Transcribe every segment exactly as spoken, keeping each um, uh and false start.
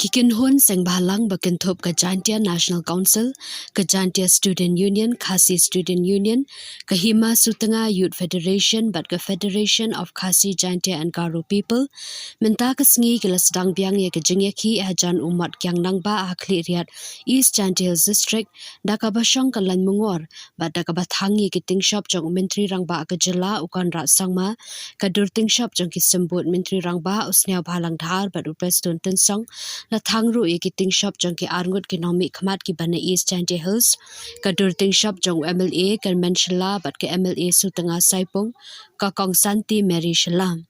Kynhun Sengbhalang ba kynthup ka Jaintia National Council, ka Jaintia Student Union, Khasi Student Union, ka Hima Sutnga Youth Federation bad ka Federation of Khasi Jaintia and Garo People mynta ka sngi ki la sdang biang ïa ka jingïakhih hajan u Mot Kiang Nangbah ha Khliehriat, East Jaintia Hills District, da kaba shong ka Lain Mungor bad da kaba thang ïa ki tyngshop jong u Myntri Rangbah ka jylla u Conrad Sangma, ka dur tyngshop jong ki symbud Myntri Rangbah u Sniawbhalang Dhar bad u Prestone Tynsong, la thang ruh ïa ki tyngshop jong ki arngut ki nongmihkhmat kiba na East Jaintia Hills, ka dur tyngshop jong u M L A ka Mynshylla bad ka M L A Sutnga Saipung, ka Kong Santi Mary Shylla.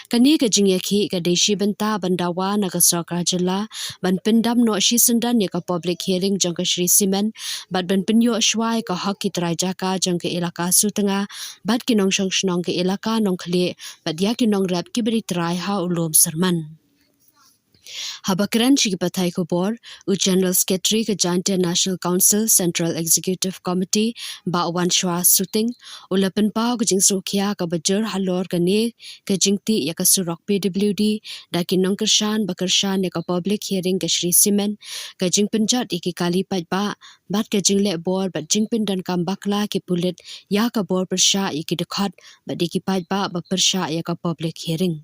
Kane ka jingïakhih ka dei shi bynta ban dawa na ka sorkar jylla ban pyndam noh shisyndon ïa ka public hearing jong ka Shree Cement bad ban pynïoh shuwa ïa ka hok ki trai jaka jong ka ilaka Sutnga bad ki nongshong shnong ka ilaka Nongkhlieh bad ïa ki nongrep kiba ri trai ha u lum Syrman. Haba kren sha ki pathai khubor, u General Secretary ka Jaintia National Council Central Executive Committee, Bah Wanshwa Suting, u la pynpaw ka jingsngewkhia kaba jur halor kane ka jingtih ïa ka surok P W D da ki nongkyrshan ba kyrshan ïa ka public hearing ka Shree Cement, ka jingpynjot ïa ki kali paidbah bad ka jingleh bor bad jingpyndonkam bakla ki pulit ïa ka bor pyrshah ïa ki dkhot bad ïa ki paidbah ba pyrshah ïa ka public hearing.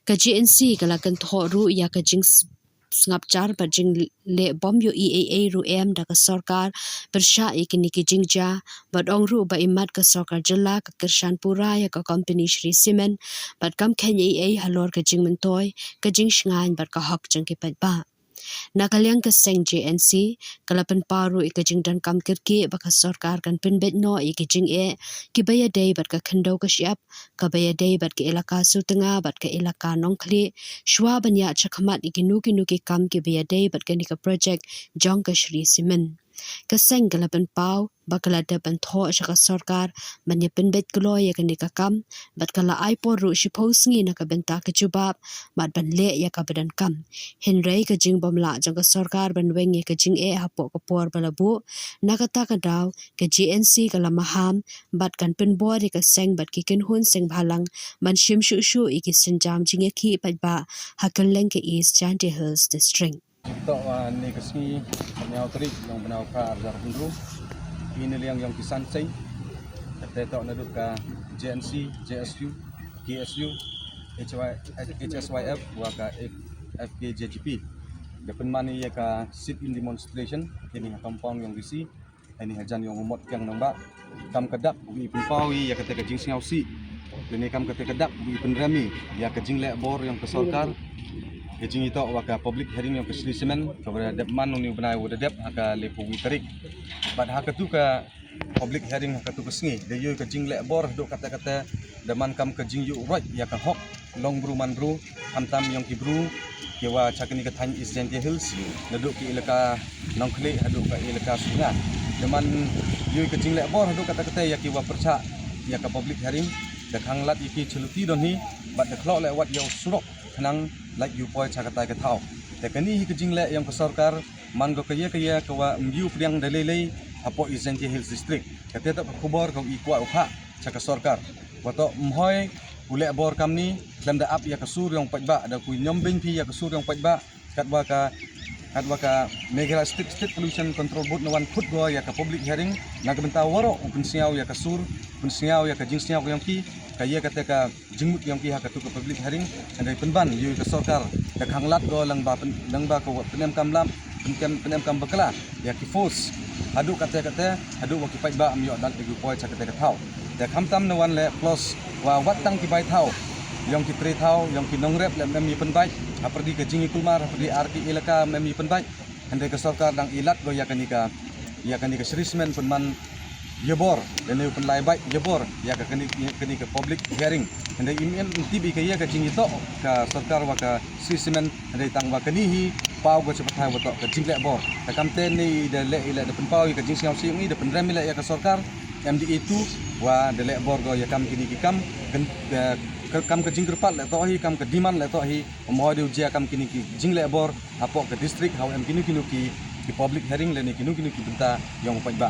Ka J N C ka la kynthoh ruh ïa ka jings- sngap jar bad jingleh bym ïohi ei ei ruh em da ka sorkar pyrshah ïa kine ki jingjia, bad ong ruh ba imat ka sorkar jylla ka kyrshan pura ïa ka kompani Shree Cement bad kam kheiñ ei ei halor ka jingmyntoi, ka jingshngaiñ bad ka hok jong ki paidbah. Na ka liang ka seng J N C ka la pynpaw ruh ïa ka jingdonkam kyrkieh ba ka sorkar kan pynbeit noh ïa ki jingeh kiba ïadei bad ka khyndew ka shyiap, kaba ïadei bad ka ilaka Sutnga bad ka ilaka Nongkhlieh, shuwa ban ïaid shakhmat ïa kino kino ki kam kiba ïadei bad kane ka projek jong ka Shree Cement. Ka seng ka la pynpaw ba ka la dep ban thoh sha ka sorkar ban ïa pynbeit kloi ïa kane ka kam, bad ka la ai por ruh shiphew sngi na ka bynta ka jubab bad ban leh ïa kaba donkam. Hynrei ka jingbymlah jong ka sorkar ban weng ïa ka jingeh hapoh ka por ba la buh, na kata ka daw ka J N C ka la maham bad kan pynbor ïa ka seng bad ki kynhun sengbhalang ban shim shuh shuh ïa ki sienjam jingïakhih paidbah ha kylleng ka East Jaintia Hills District. Toh, ah, ne ka sngi, hynñiew tarik jong u bnai u Phra arhajar arphew hynriew, i na liang jong ki san seng, kata toh naduh ka J N C, J S U, K S U, H Y, H S Y F, wa ka F K J G P, da pynman ïa ka sit-in demonstration, kine ha compound jong D C, kane hajan jong u Mot Kiang Nangbah. Kam ka dak ba i pynpaw ïa kata ka jingsngewsih, lane kam kata ka dak ba i pynrem ïa ka jingleh bor jong ka sorkar, ka jingïatoh wa ka public hearing jong ka Shree Cement kaba dep man une u bnai uba dep ha ka laiphew wi tarik. Bad ha katu ka public hearing ha katu ka sngi, da ïoh ka jingleh bor haduh katta katta, da man kam ka jingïuh roit ïa ka hok long bru man bru, khamtam jong ki bru kiwa cha kane ka thaiñ East Jaintia Hills, naduh ki ilaka Nongkhlieh haduh ka ilaka Sutnga. Da man ïoh ka jingleh bor haduh katta katta ïa kiwa pyrshah ïa ka public hearing, da khang lad ïa ki cha luti don hi, bad da khlok leh wat ïa u surok khnang lait ïa u poi cha katai ka thaw. Te kane hi ka jingleh jong ka sorkar, man ko ka ïa ka ïa kawa ym ïoh pdiang da lei lei hapoh East Jaintia Hills District. Kata toh ka khubor kawa i kwah u phah cha ka sorkar, wa toh ym hoi u leh bor kamni khlem da ap ïa ka sur jong paidbah, da ku ñiom beiñ phi ïa ka sur jong paidbah, katwa ka, katwa ka Meghalaya State, State Pollution Control Board na wan khot ko ïa ka public hearing na ka bynta waroh u pynsngew ïa ka sur, pynsngew ïa ka jingsngew ka jong ki, ka ïa kata ka jingmut jong ki ha katu ka public hearing. Hynrei pynban ïa ka sorkar da khang lad ko lyngba pyn-, lyngba ka wa pynemkam lad, pynemkam, pynemkam bakla ïa ki force haduh katta katta, haduh wa ki paidbah ym ïoh lait ïa ki poi cha kata ka thaw. Te khamtam na wan leh plus wa wat tang ki bai thaw jong ki trei thaw jong ki nongrep leh ym em ïa pynbait, hapyrdi ka jingïakulmar hapyrdi ar ki ilaka ym em ïa pynbait. Hynrei ka sorkar dang i lad ko ïa kane ka, ïa kane ka Shree Cement pynman ïa bor, lane u pynlait bait ïa bor ïa ka kane, kane ka public hearing. Hynrei im em tip i ka ïa ka jingïatoh ka sorkar wa ka Shree Cement, hynrei tang wa kane hi paw ko cha pathai wa toh ka jingleh bor. Te kam te ne i da leh, i leh da pynpaw ïa ka jingsngewsih, i da pynrem i leh ïa ka sorkar, M D A two, wa da leh bor ko ïa kam kine ki kam, kan, eh, ka, kam ka jingkyrpad leh toh hi, kam ka demand leh toh hi, ym hoi de u jia kam kine ki jingleh bor hapoh ka district ha u em kino kino ki, ki public hearing lane kino kino ki bynta jong u paidbah.